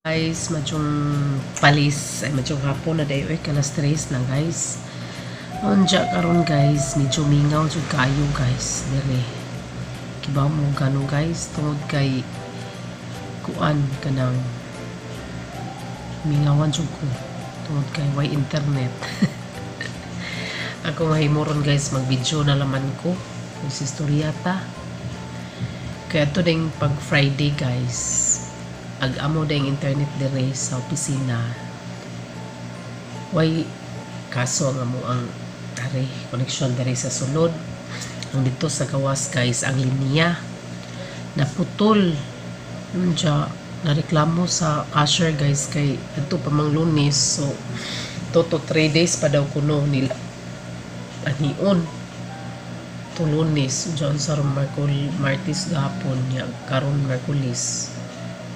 Guys, madyong palis ay madyong hapon na dayo ay alas 3 na, guys. Unja karon, guys, medyo mingaw jud kayo, guys, dire. Kibaw mo gano, guys, tungod kay kuan kanang mingawan jud ko tungod kay way internet. Ako mahimuron, guys, mag-video na laman ko. Is istorya ta. Kaya ito ding pag Friday, guys, ag amo ding internet dire sa opisina. Way kaso ang amo ang are connection dire sa sulod. Ang dito sa gawas, guys, ang linya naputol. Unja nareklamo sa cashier, guys, kay adto pa mang Lunes, so 2 to 3 days pa daw kuno nila anion to Lunes. Unja unsa ron Marcol Martes gahapon nya karon Merkulis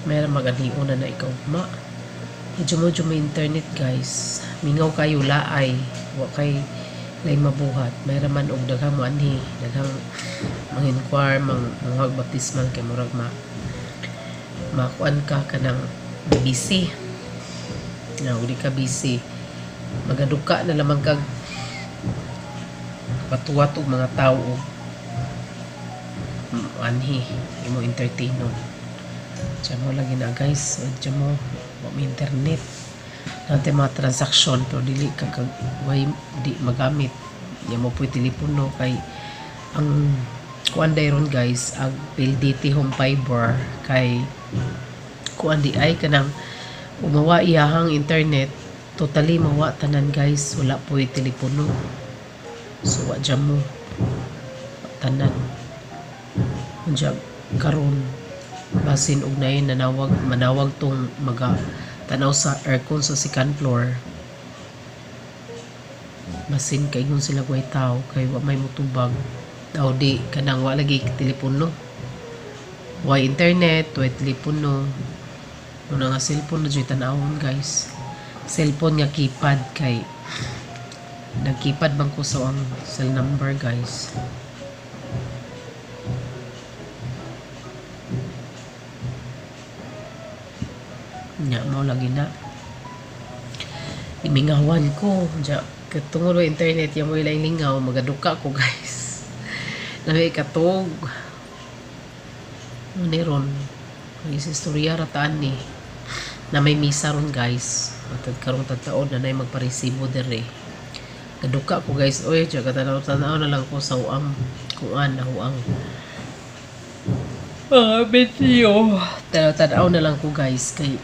may mag-anion na na ikaw ma medyo medyo may internet, guys. Mingaw kayo laay, wa kay lay mabuhat. May raman og daghang moanhi, daghang mang-inquire, mang manghag baptismal kay murag ma makuan ka kanang busy na uli ka busy, magaduka na lamang kag patuwat og mga tao og anhi imo entertainon. Diyan mo lagi na, guys. Diyan mo wa may internet natin mga transaksyon pero dili ka kag way di magamit ya mo po telepono kay ang kuan ron, guys, ang PLDT Home Fiber kay kuan di ay kanang umawa iyahang internet, totally mawa tanan, guys. Wala po telepono, so wa dyan mo tanan. Unya karon basin og naay nanawag, manawag tong maga tanaw sa aircon sa second floor, basin kaingon sila way tao kay wa may mutubag aw di kanang wa lagi telepono, way internet, way telepono. Muna nga cellphone na jud tan-awon, guys, cellphone nga keypad kay nagkeypad man ko sa ang cell number, guys. Nya mao lagi na imingawan ko ja katungod wa internet ya mo ilang lingaw, magaduka ko, guys. Lami katog ni ron is istorya ra taan ni na may misa ron, guys. Matad karong taon na nay magparesibo dire. Kaduka ko, guys, oy. Tsaka tanaw tanaw na lang ko sa uang kuan na uang mga video. Tanaw tanaw na lang ko, guys, kay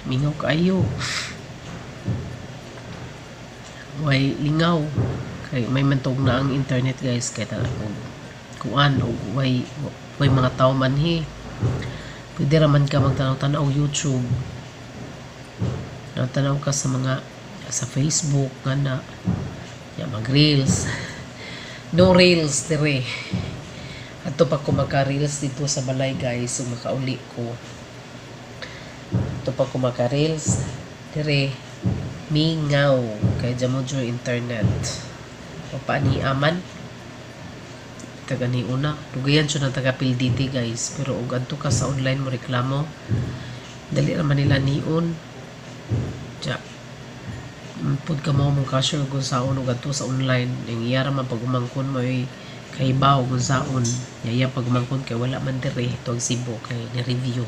mingaw kaayo, way lingaw kay may mantog na ang internet, guys, kay tanaw og kuan og way way mga tao manhi, pwede ra man ka magtanaw-tanaw YouTube, tanaw ka sa mga sa Facebook nga na ya mag reels. No reels dire. Adto pa ko maka-reels dito sa balay, guys, ug makauli ko. Adto pa ko maka-reels dire, mingaw kay jamo jo internet o paani aman taga ni una dugayan siya ng taga PLDT, guys, pero og adto ka sa online mo reklamo, dali ra man nila nion. Ja pud ka mo mong cashier kung saon og adto sa online ang iya ra man pag umangkon mo ay kahibaw kung saon iya pag umangkon kay wala man dire tuag Cebu kay ni review.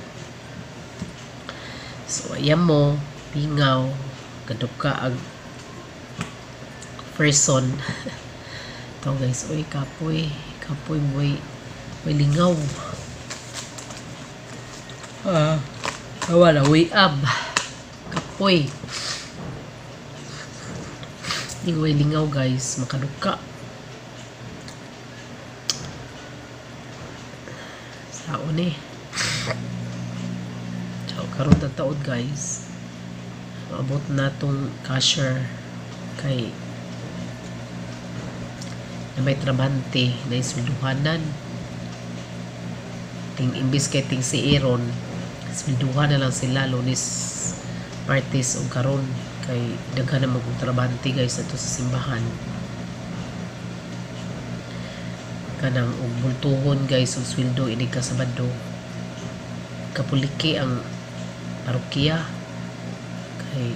So ayan mo pingaw kaduka ag person to, guys. Uy, kapoy kapoy, boy, way lingaw. Ah, wala way ab kapoy. Di way lingaw, guys, makaduka saon eh. So karon taod, guys, maabot na tong cashier kay na may trabante na iswelduhanan ting imbis kay ting si Aaron, swelduhan na lang sila Lunes, Martes ug karon kay daghan na magong trabante, guys, ato sa simbahan kanang og bultuhon, guys, og sweldo inig ka Sabado. Kapuliki ang parokya. Kay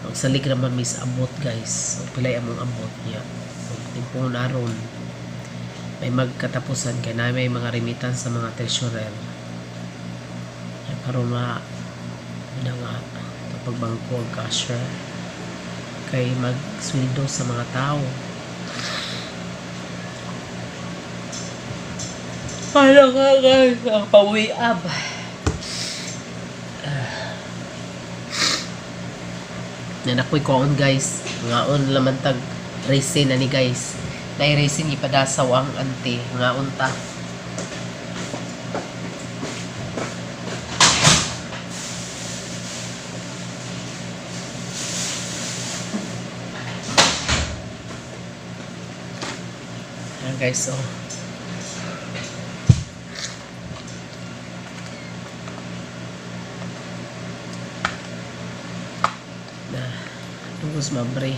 magsalig raman mi sa abot guys. O pilay among abot niya. Og timpon aron may magkatapusan kay na may mga remittance sa mga treasurer. Ya, karon ma na nga pagbangko ang cashier kay magsweldo sa mga tao. Paano nga guys? Ang pawiab. Yan ako'y koon guys. Ngaon laman tag resin ani guys. Dahil resin ipadasaw ang ante. Ngaon ta. Ayan guys, oh. Na, tungkol mabre.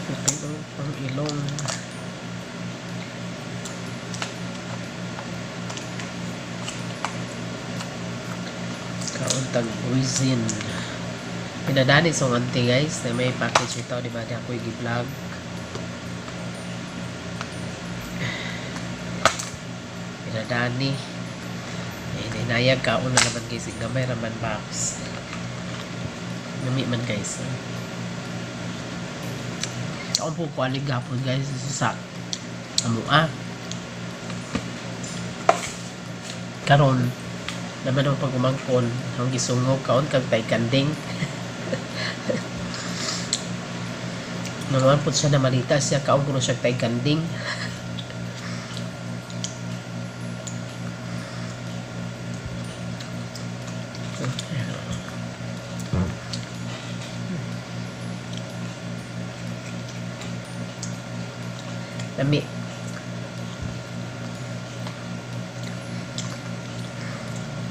Okay, pang ilong. Kauntag raisin. Pinadani sa ante guys na may package ito, di ba? Di ako i-vlog. Pinadani. Inayag kaon na naman guys, gamay raman box. Nami man guys. Kaon po ko alig gapon guys sa amua. Karon naman ang pagumangkon ang gisungog kaon kag tay kanding. Naman po siya na malita siya kaon kuno siya tay kanding. Lami.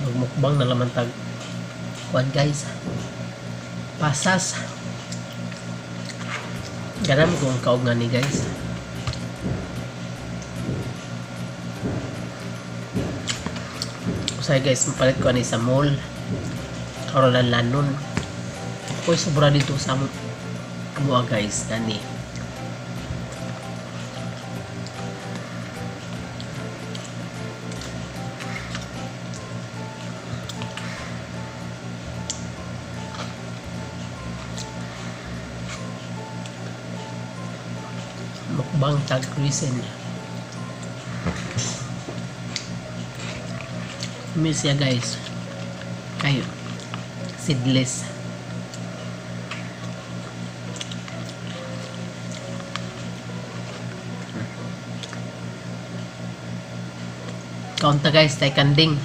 Magmukbang na laman tag kuan guys. Pasas. Ganam kong kaog nga ni guys. Usay guys, mapalit ko ani sa mall. Karon lang lanon. Ako'y sobra dito sa mua guys, nani. Mukbang tag reason. Miss ya guys. Kayo. Seedless. Kaunta guys, tay kanding.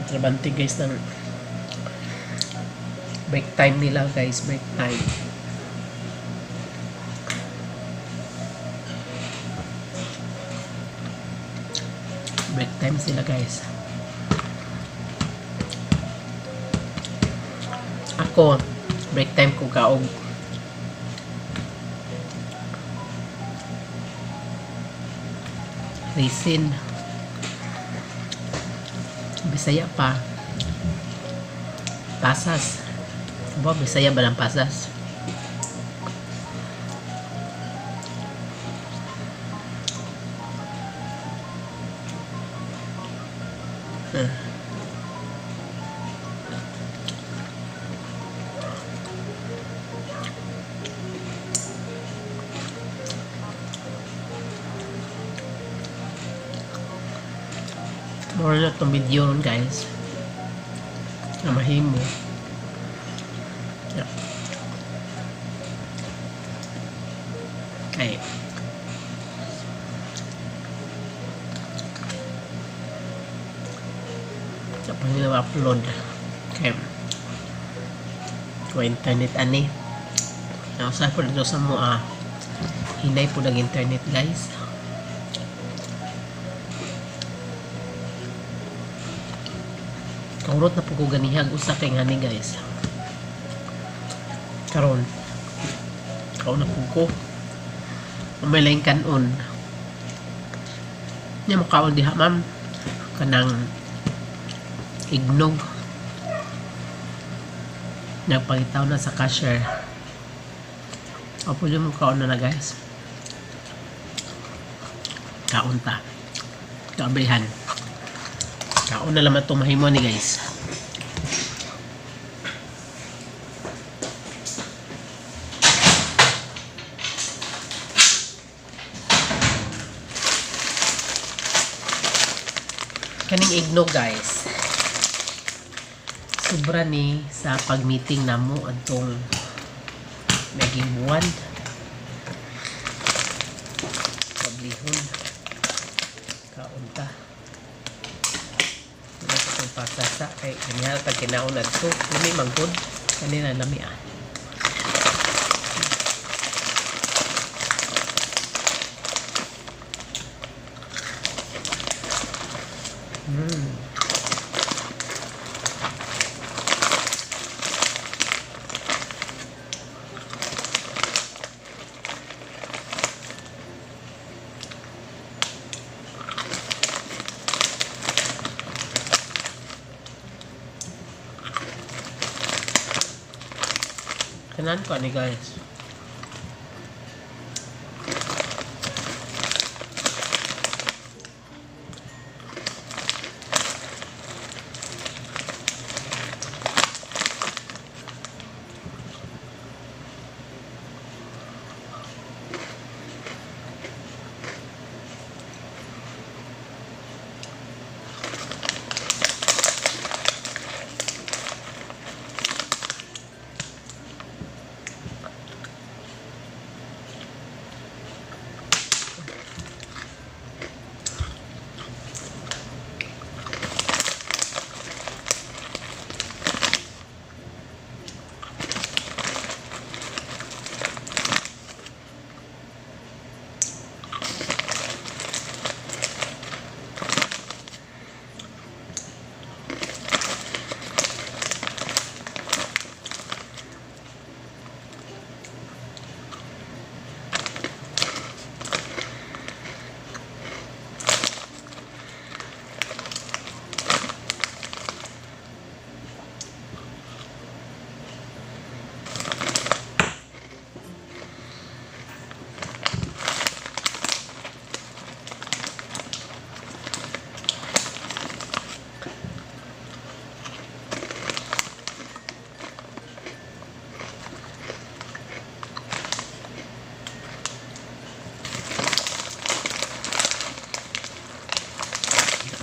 Trabante guys ng break time nila guys, break time. Break time sila guys. Ako, break time ko kaog. Resin. Bisaya pa. Pasas. Ba, Bisaya ba ng pasas? More na itong video nun guys. Na mahimo. Yeah. Okay. Sa pang upload. Okay. Ko internet ani. Now, sa po dito sa mua. Hinay po ng internet guys. Kaurot na po ko ganihag usa kay ngani guys. Karon. Kaon na po ko. May laing kanon. Nya mukaon diha, ma'am. Kanang ignog. Nagpangitaw na sa cashier. Opo yung kaon na na, guys. Kaon ta. Kaabrihan. Kaon na lang itong mahimo ni, guys. Kaning ignog, guys. Sobra ni sa pag-meeting namo adtong naging buwan. Pablihon. Kaon ta. Wala sa itong pasasa. Kay kanya tag kinaon adto. Lami manggod. Kanina lami ah. Kanan ko ani, guys.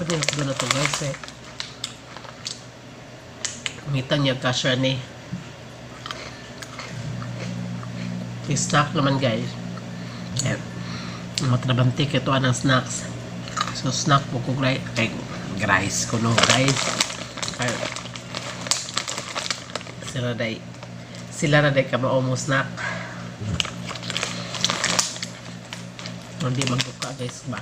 Pwede na to, guys, eh. Ngita niya cashier ni. Snack naman, guys. Eh, matrabante kito anang snacks. So snack po ko kay rice ko no, guys. Ay, sila na day ka mo snack. Hindi magbuka, guys, ba.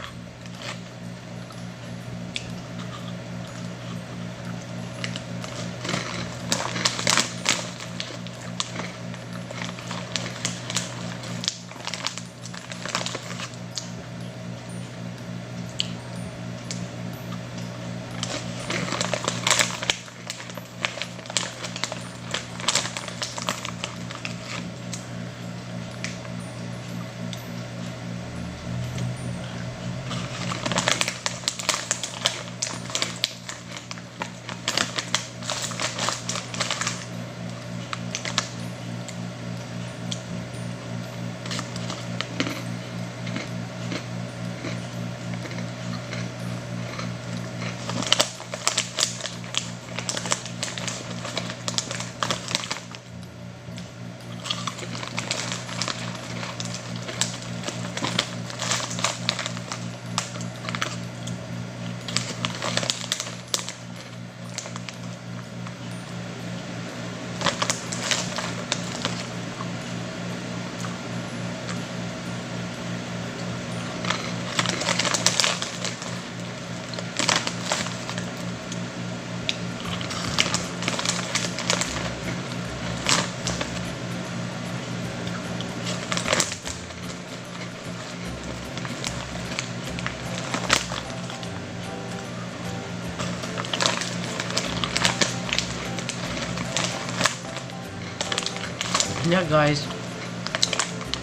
Yeah, guys.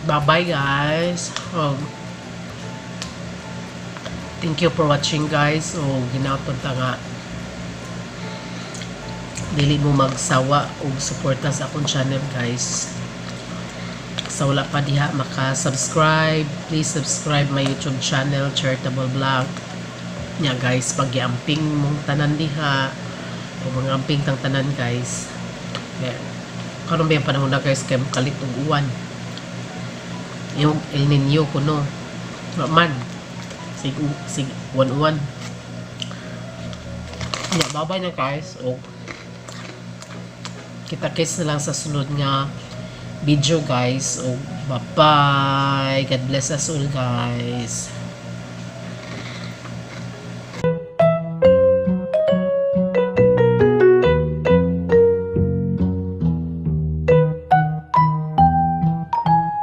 Bye-bye, guys. Thank you for watching, guys. O hinaot ta nga dili mo magsawa og suporta sa akong channel, guys. Sa wala pa diha maka-subscribe, please subscribe my YouTube channel, Charitable Vlog. Nya guys, pagiamping mong tanan diha o mga amping tang tanan, guys. Yeah. Karon ba yung panahon na, guys, kay kalit og uwan, yung El Nino kuno. Wa man sig sig uwan-uwan. Yeah, bye-bye na, guys. O kita kits na lang sa sunod nga video, guys. O bye-bye. God bless us all, guys.